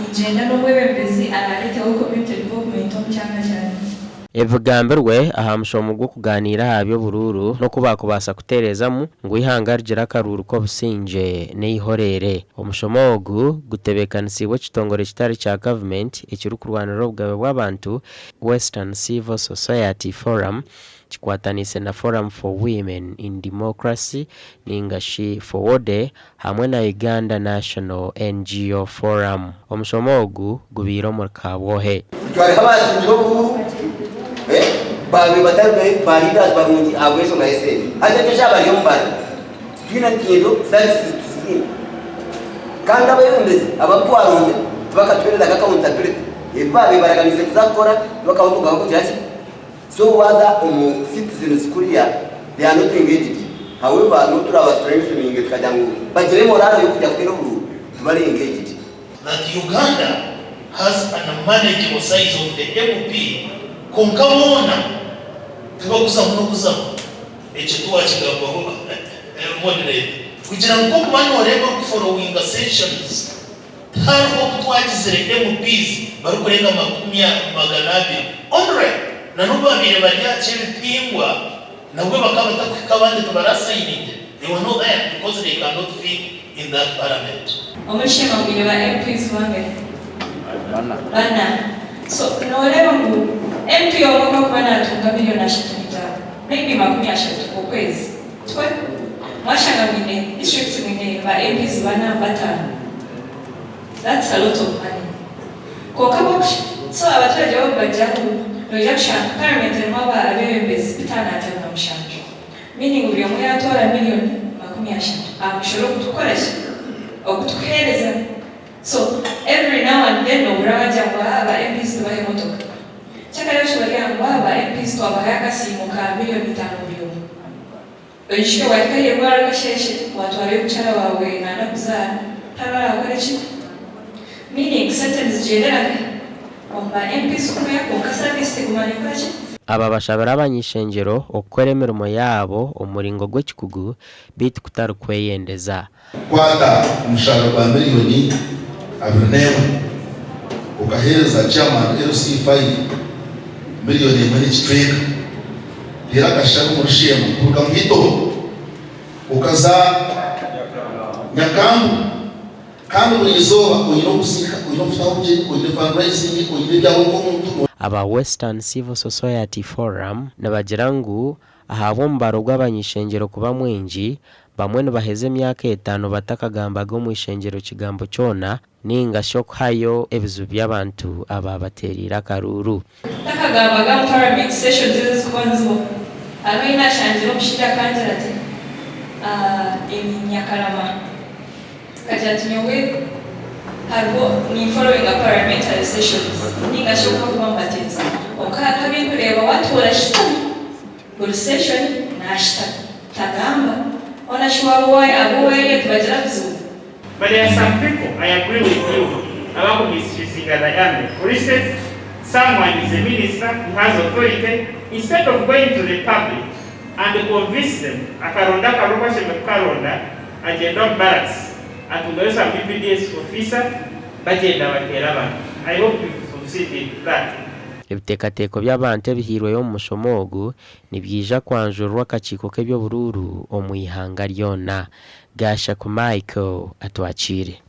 Ningyenda n'omwebembezi araareteho community development omu kyanga kyangye. Ebigambirwe aha mushomo gw'okugaaniira aha by'oburuuru n'oku baakubaasa kuteerezamu ngu eihanga rigire akaruuru k'obusingye n'eihoreere. Omushomo ogu gutebeekanisiibwe ekitongore kitari kya gavumenti ekirikurwanirira obugabe bw'abantu, Western Civil Society Forum, kikwataniise na Forum for Women in Democracy ninga shi FOWODE hamwe na Uganda National NGO Forum. Omushomo ogu gubaire omuri Kabwohe. Hariho abaasingire obuhuuru baabaire batari ba leaders barungi ahabw'enshonga y'esente. Hati ekyo kyaba bari omu bari titwine ntindo, services tituziine. Kandi abeebembezi abu twaronzire tibakatuheerezaga accountability. Ebi baabaire baraganiise kuza kukora tibakahutukaho kugira ki? So waaza omu citizens kuriya they are not engaged however nobu turaba strengthening tukagira ngu bagire morale yokuja kuteera oburuuru tibari engaged. That Uganda has an unmanageable size of the MP kwonka boona tibakuzamu nokuzamu ekyo tiwakigambaho moderator kugira ngu kokuba noreeba ori kufollowinga sessions Tihariho obu twagizire MPs barikurenga 200 only na n'obu babaire bari aha ky'ebipingwa nabwo bakaba batakuhika abandi tibarasayininge they were not there because they cannot fit in that parliament. Omuri Sheema mwine ba MPs bangahi? Bana. So noreeba ngu MP omwe ku akuba natunga milioni 35 maybe 30 okwezi tikwe? Mwashanga mwine district mwine ba MPs bana, batano that's a lot of money kwonka bo so abaturage bo bagira ngu noija kushanga parliament erimu aba abebembezi 557 meaning buri omwe yatwara million 30 aha mushoro ogu tukukoraki ogu tukuhereza so every now and then nohurira bagira ngu aa ba MPs tubahe emotoka kyakare bakyo bari aha ngu aa ba MPs twabahayo akasiimo ka million itano buri omwe. Oijukye wahika aha irwariro akasheeshe watwarayo omukyara waawe nanda kuzaara tihariho araakore ki? Meaning sente nizigyendera nkahi? Omu ba MPs kunuya kwonka service teguma nekora ki? Aba bashabire abany'ishengyero okukora emirimo yaabo omu muringo gw'ekikugu beitu kutari kweyendeza. Kwata omushaara gwa miriyoni 21 okaheereza chairman LC five miriyoni emwe n'ekicweka. Teera akashushani omuri Sheema kuruga Muhito okaza Nyakambu kandi buri izooba oine okuziika, oine okutaho obugyenyi, oine fundraising, oine ebyawe nk'omuntu. Aba Western Civil Society Forum nibagira ngu Ahabw'omubaro gw'abany'ishengyero kuba mwingi, bamwe nibaheza emyaka etaano batakagambaga omu ishengyero kigambo kyona nainga shi okuhayo ebizibu by'abantu abaabateereire akaruuru. Takagambaga omu parliament sessions ezo ezikuba nizibaho. Hariho ei nashangire omushaija akangira ati, Aah in Nyakarama. Akagira ati nyowe hariho ni followinga parliamentary sessions ninga shi oku bakuba nibateesa kwonka hariho abinkureeba watuura ashutami buri session nashutama tagamba hoona shi waaba owaye abu oweye tibagira buzibu? But there are some people, I agree with you, abaku misusinga the army. For instance, someone is a minister, he has authority, instead of going to the public and convince them, akaronda akaruru aku ashemereire kukaronda, agyenda omu barracks atungayo some UPDS officer bagyenda bateera abantu. I hope you've seen it, that. Ebiteekateeko by'abantu ebihairweyo omu mushomo ogu nibyija kwanjururwa akakiiko k'eby'oburuuru omu ihanga ryona. Gashaku Michael atwakiire.